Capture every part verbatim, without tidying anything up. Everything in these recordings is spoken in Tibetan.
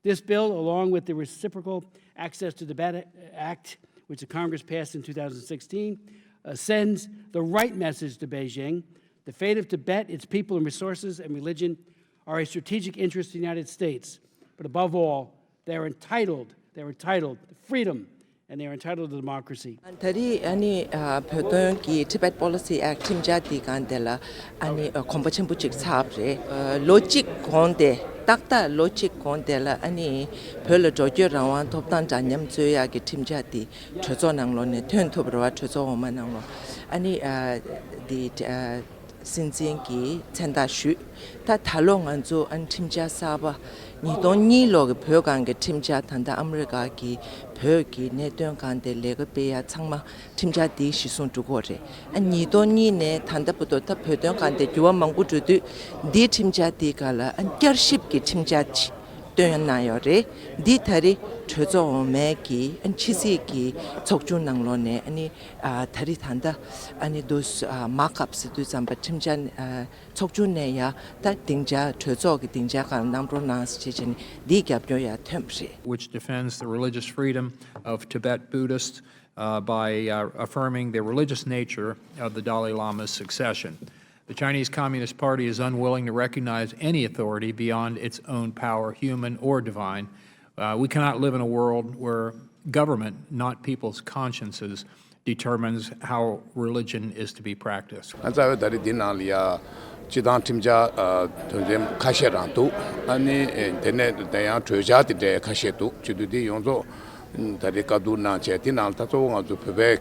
This bill, along with the Reciprocal Access to Tibet Act, which the Congress passed in two thousand sixteen, uh, sends the right message to Beijing. The fate of Tibet, its people and resources and religion are a strategic interest to the United States. But above all, they are entitled, they are entitled to freedom and they are entitled to democracy. ད་རེས་ཨ་ནི་ཨ་བོད་དོན་གྱི་Tibet Policy Act ཁྲིམས་འཆར་འདིའི་སྒང་དེ་ལ་ཨ་ནི་ཨ་གོམ་པ་ཆེན་པོ་ཅིག་ཚར་བ་རེད། ཨ་ལོ་གཅིག་གོང་དེ་ཏག་ཏག་ལོ་གཅིག་གོང་དེ་ལ་ཨ་ནི་བོད་ལ་འགྲོ་སྐྱོད་རང་དབང་ཐོབ་ཐང་འདྲ་མཉམ་རྩོད་ཡག་གི་ཁྲིམས་འཆར་འདི་གྲོས་ཚོགས་ནང་ལོགས་ནས་ཐོན་ཐུབ་རེད་བ། གྲོས་ཚོགས་འོག་མ་ནང་ལོགས་ཨ་ནི་ཨ་འདི་ཨ་སྲིད་འཛིན་གྱིས་མཚན་རྟགས་ཞུས། ད་ད་ལོ་ང་ཚོ་ཨ་ནི་ཁྲིམས་འཆར་གསར་པ་ཉིས་སྟོང་གཉིས་ལོ་གི་བོད་སྒང་གི་ཁྲིམས་འཆར་ད་ལྟ་ཨ་མི་རི་ཀ་གི་བོད་ཀྱི་གནད་དོན་སྒང་དེ་ལས་ཀ་སྤེལ་ཡ་ཚང་མ་ཁྲིམས་འཆར་འདིའི་གཞི་བཟུང་འགྲོ་གི་ཡོད་རེད། ཨ་ཉིས་སྟོང་གཉིས་ནས་ད་ལྟ་བར་དུ་ད་བོད་དོན་སྒང་དེ་འགྱུར་བ་མང་པོ་འགྲོ་དུས་འདིའི་ཁྲིམས་འཆར་འདིའི་སྒང་ལ་ཨ་བསྐྱར་ཞིབ་ཀྱི་ཁྲིམས་འཆར་ཅིག་བཏོན་གནང་ཡོད་རེད། འདི་ད་རེས་གྲོས་ཚོགས་འོག་མའི་གི་ཨ་ཕྱི་སྲིད་ཀྱི་ཚོགས་ཆུང་ནང་ལོགས་ནས་ཨ་ནི་ཨ་ད་རེས་ད་ལྟ་ཨ་ནི་འདུག་ཨ་མར་ཁབ་ཟེར་དུས་ཙམ་པ་ཁྲིམས་འཆར་ཨ་ཚོགས་ཆུང་ནས་ཡ་ད་སྡིངས་ཆ་གྲོས་ཚོགས་ཀྱི་སྡིངས་ཆ་སྒང་གནང་རོགས་གནང་ཟེར་བྱས་བྱས་ནས་འདིའི་རྒྱབ་སྐྱོར་ཡ་ཐོན་པ་རེད། Which defends the religious freedom of Tibet Buddhists uh, by uh, affirming the religious nature of the Dalai Lama's succession. The Chinese Communist Party is unwilling to recognize any authority beyond its own power, human or divine. Uh, we cannot live in a world where government, not people's consciences, determines how religion is to be practiced. ཨ་རྩ་བའི་ད་རེས་འདི་ནང་ལ་ཡ་སྤྱི་བཏང་ཁྲིམས་འཆར་ཨ་དོན་ཚན་ཁ་ཤས་རང་འདུག་ཨ་ནི་ཨེ་དེ་ནས་དེ་ཡང་གྲོས་འཆར་དེ་འདྲའི་ཁ་ཤས་འདུག་བྱེད་དུས་འདི་ཡོངས་རྫོགས་ད་རེས་བཀའ་བསྡུར་གནང་བྱས་དེ་ནང་ལ་ད་གཙོ་བོ་ང་ཚོ་བོད་པའི་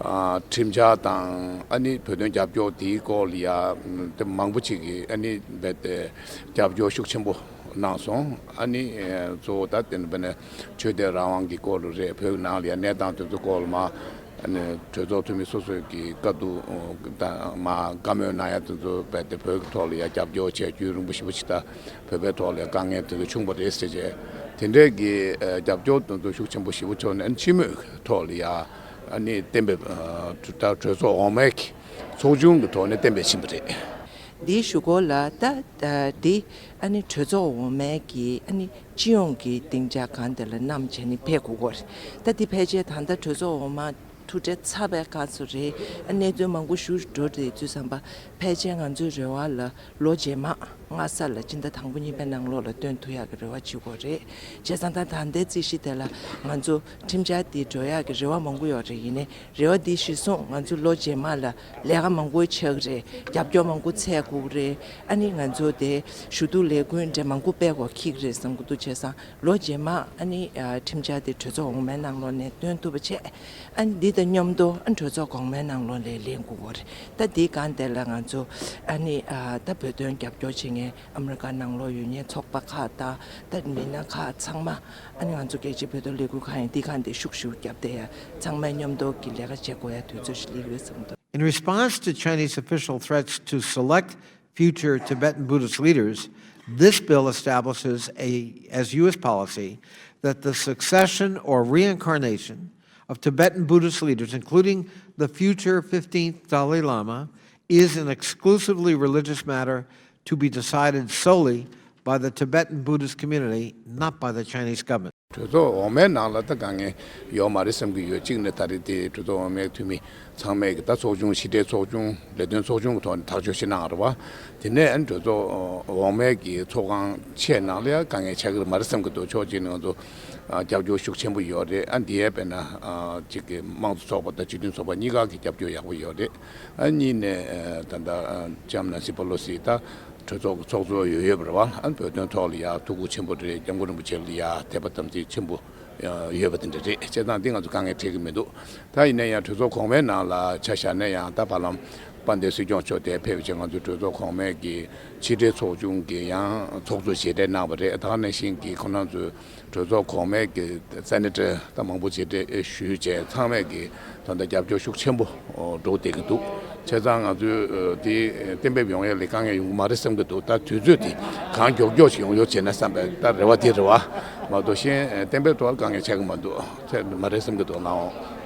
ཨ་ཁྲིམས་འཆར་དང་ཨ་ནི་བོད་དོན་རྒྱབ་སྐྱོར་དེའི་སྐོར་ལ་ཡ་དེ་མང་པོ་ཅིག་གིས་ཨ་ནི་རྦད་དེ་རྒྱབ་སྐྱོར་ཤུགས་ཆེན་པོ་གནང་སོང་། ཨ་ནི་ཨེ་གཙོ་བོ་ད་དེ་ནི་བོད་ནས་ཆོས་དད་རང་དབང་གི་སྐོར་ལ་རེད། བོད་ནང་ལ་ཡ་གནས་སྟངས་དེ་ཚོ་སྐོར་ལ་མ་ཨ་ནི་གྲོས་ཚོགས་འཐུས་མི་སོ་སོས་ཀྱི་བཀའ་བསྡུར་དང་མ་བཀའ་མོལ་གནང་ཡ་དེ་ཚོ་རྦད་དེ་བོད་ཀྱི་ཐོག་ལ་ཡ་རྒྱབ་སྐྱོར་བྱས་རྒྱུན་རིང་པོ་ཞེ་པོ་ཅིག་ད་བོད་པའི་ཐོག་ལ་ཡ་དཀའ་ངལ་དེ་ཚོ་བྱུང་བ་རེད་ཟེར་བྱས་དེ་འདྲས་ཀྱི་ཨ་རྒྱབ་སྐྱོར་དེ་ཚོ་ཤུགས་ཆེན་པོ་ཞེ་པོ་བྱུང་ནས་ཨ་ནི་སྤྱི་མོས་ཐོག་ལ་ཡ་ཨ་ནི་གཏན་འབེབས་ཨ་ད་གྲོས་ཚོགས་འོག་མའི་ཚོགས་ཆུང་གི་ཐོག་ནས་གཏན་འབེབས་ཕྱིན་པ་རེད། འདིའི་གཞུག་གུ་ལ་ད་ཨ་འདི་ཨ་ནི་གྲོས་ཚོགས་འོག་མའི་གི་ཨ་ནི་སྤྱི་ཡོངས་ཀྱི་སྡིངས་ཆ་སྒང་དེ་ལ་བསྣམས་བྱས་ནས་ཕེབས་དགོས་ཀྱི་ཡོད་རེད། ད་འདི་ཕལ་ཆེར་ད་ལྟ་གྲོས་ཚོགས་འོག་མ་ཐུག་འཕྲད་ཚར་བའི་སྐབས་སུ་རེད། ཨ་གནད་དོན་མང་པོ་ཞིག་འགྲོ་རེད་དུས་ཙམ་པ་ཕལ་ཆེར་ང་ཚོའི་རེ་བ་ལ་ལོ་རྗེས་མ་སྔ་ས་ལ་སྤྱི་ཟླ་དང་པོ་གཉིས་པའི་ནང་ལོགས་ལ་བཏོན་ཐུབ་ཡག་གི་རེ་བ་བྱེད་དགོས་རེད། བྱས་ཙང་ད་ད་ལྟའི་རྩིས་གཞི་དེ་ལ་ང་ཚོ་ཁྲིམས་འཆར་འདི་འགྲོ་ཡག་གི་རེ་བ་མང་པོ་ཡོད་རེད། ཡིན་ནའི་རེ་བ་འདི་གཞིར་བཟུང་ང་ཚོ་ལོ་རྗེས་མ་ལ་ལས་ཀ་མང་པོ་ཆགས་ཀྱི་རེད། རྒྱབ་སྐྱོར་མང་པོ་འཚོལ་དགོས་ཀྱི་རེད། ཨ་ནི་ང་ཚོ་དེ་ཞུ་གཏུག་ལས་འགུལ་འདྲ་མང་པོ་སྤེལ་དགོས་འཁེལ་གྱི་རེད་བསམ་གྱི་འདུག་བྱས་ཙང་ལོ་རྗེས་མ་ཨ་ནི་ཨ་ཁྲིམས་འཆར་དེ་གྲོས་ཚོགས་འོག་མའི་ནང་ལོགས་ནས་བཏོན་ཐུབ་པ་བྱས། ཨ་ནི་འདི་དང་མཉམ་དུ་ཨ་གྲོས་ཚོགས་གོང་མའི་ནང་ལོགས་ལ་ལེན་དགོས་ཀྱི་རེད། ད་འདིའི་སྒང་དེ་ལ་ང་ཚོ་ཨ་ནི་ཨ་ད་བོད་དོན་རྒྱབ་སྐྱོར་བྱེད་མཁན་ཨ་མི་རི་ཀ་ནང་ལོགས་ཡོད་མཁན་ཚོགས་པ་ཁག་དང་ད་མི་སྣ་ཁག་ཚང་མ་ཨ་ནི་ང་ཚོ་རྒྱལ་སྤྱིའི་བོད་དོན་ལས་འགུལ་ཁང་ཡིན་འདི་སྒང་དེ་ཤུགས་ཤུགས་བརྒྱབ་བསྡད་ཡ་ཚང་མས་མཉམ་དུ་གི་ལས་ཀ་བྱེད་དགོས་ཡ་དུས་ཚོད་ཞིག་སླེབས་ཡོད་བསམ་འདུག In response to Chinese official threats to select future Tibetan Buddhist leaders, this bill establishes a, as U S policy, that the succession or reincarnation of Tibetan Buddhist leaders, including the future fifteenth Dalai Lama, is an exclusively religious matter to be decided solely by the Tibetan Buddhist community, not by the Chinese government. གྲོས་ཚོགས་འོག་མའི་ནང་ལ་ད་དཀའ་ངལ་ཡོད་མ་རེད་བསམ་གྱི་ཡོད། གཅིག་ནས་ད་རེས་དེ་གྲོས་ཚོགས་འོག་མའི་འཐུས་མི་ཚང་མས་ཀྱི་ད་ཚོགས་ཆུང་ཕྱི་དྲིལ་ཚོགས་ཆུང་ལས་དོན་ཚོགས་ཆུང་གི་ཐོག་ནས་ཐག་གཅོད་བྱེད་གནང་རེད་བ། དེ་ནས་ཨ་ནི་གྲོས་ཚོགས་འོག་མའི་གི་ཚོགས་ཁང་ཆེ་ནང་ལ་ཡང་དཀའ་ངལ་ཆགས་ཀྱི་རེད་མ་རེད་བསམ་གྱི་འདུག་ཕྱོགས་གཅིག་ནས་ང་ཚོ་རྒྱབ་སྐྱོར་ཤུགས་ཆེན་པོ་ཡོད་རེད། ཨ་འདི་ཡས་དཔེར་ན་གཅིག་གི་དམངས་གཙོ་ཚོགས་པ་དང་སྤྱི་མཐུན་ཚོགས་པ་གཉིས་ཀ་གི་རྒྱབ་སྐྱོར་ཡག་པོ་ཡོད་རེད། ཨ་གཉིས་ནས་ད་ལྟ་ལྕམ་ནན་སི་པེ་ལོ་སི་ད་གྲོས་ཚོགས་ཀྱི་ཚོགས་གཙོ་ཡོད་ཡོད་པ་རེད་བ། ཨ་བོད་དོན་ཐོག་ལ་ཡ་ཐུགས་ཁུར་ཆེན་པོ་རེད། སྐྱབས་མགོན་རིན་པོ་ཆེ་ལ་ཡ་དད་པ་དམ་ཚིག་ཆེན་པོ་ཡོད་པ་དེ་འདྲ་རེད། བྱས་ཙང་འདི་ང་ཚོ་དཀའ་ངལ་འཕྲད་ཀྱི་མི་འདུག་ད་ཡིན་ན་ཡང་གྲོས་ཚོགས་གོང་མའི་ནང་ལ་ཆ་བཞག་ན་ཡང་ད་བར་ལམ་དཔལ་ལྡན་སྲིད་སྐྱོང་མཆོག་དེ་ཕེབས་བྱས་ང་ཚོའི་གྲོས་ཚོགས་གོང་མའི་གི་ཕྱི་དྲིལ་ཚོགས་ཆུང་གི་ཡང་ཚོགས་གཙོ་བྱེད་གྲལ་གནང་བ་རེད། ད་ག་ནང་བཞིན་གྱི་ཁོང་རྣམ་ཚོའི་གྲོས་ཚོགས་གོང་མའི་གི་སེ་ནེ་ཊར་ད་མང་པོ་བྱེད་གྲལ་ཞུས་བྱས་ཚང་མས་གི་ད་ལྟ་རྒྱབ་སྐྱོར་ཤུགས་ཆེན་པོ་འགྲོ་བསྡད་ཀྱི་འདུག་བྱས་ཙང་ང་ཚོས་དེ་གཏན་འབེབས་ཡོང་ཡས་ལ་དཀའ་ངལ་ཡོང་གི་མ་རེད་བསམ་གྱི་འདུག་ད་དུས་ཚོད་དེ་གང་མགྱོགས་མགྱོགས་ཤིག་ཡོང་ཡོད་བྱས་ན་བསམ་པའི་ད་རེ་བ་དེ་རེད་བ། མ་གཏོགས་གཞན་གཏན་འབེབས་ཐོག་ལ་དཀའ་ངལ་ཆགས་ཀྱི་མ་འདུག་ཚད་མ་རེད་བསམ་གྱི་འདུག་ལགས་འོང་།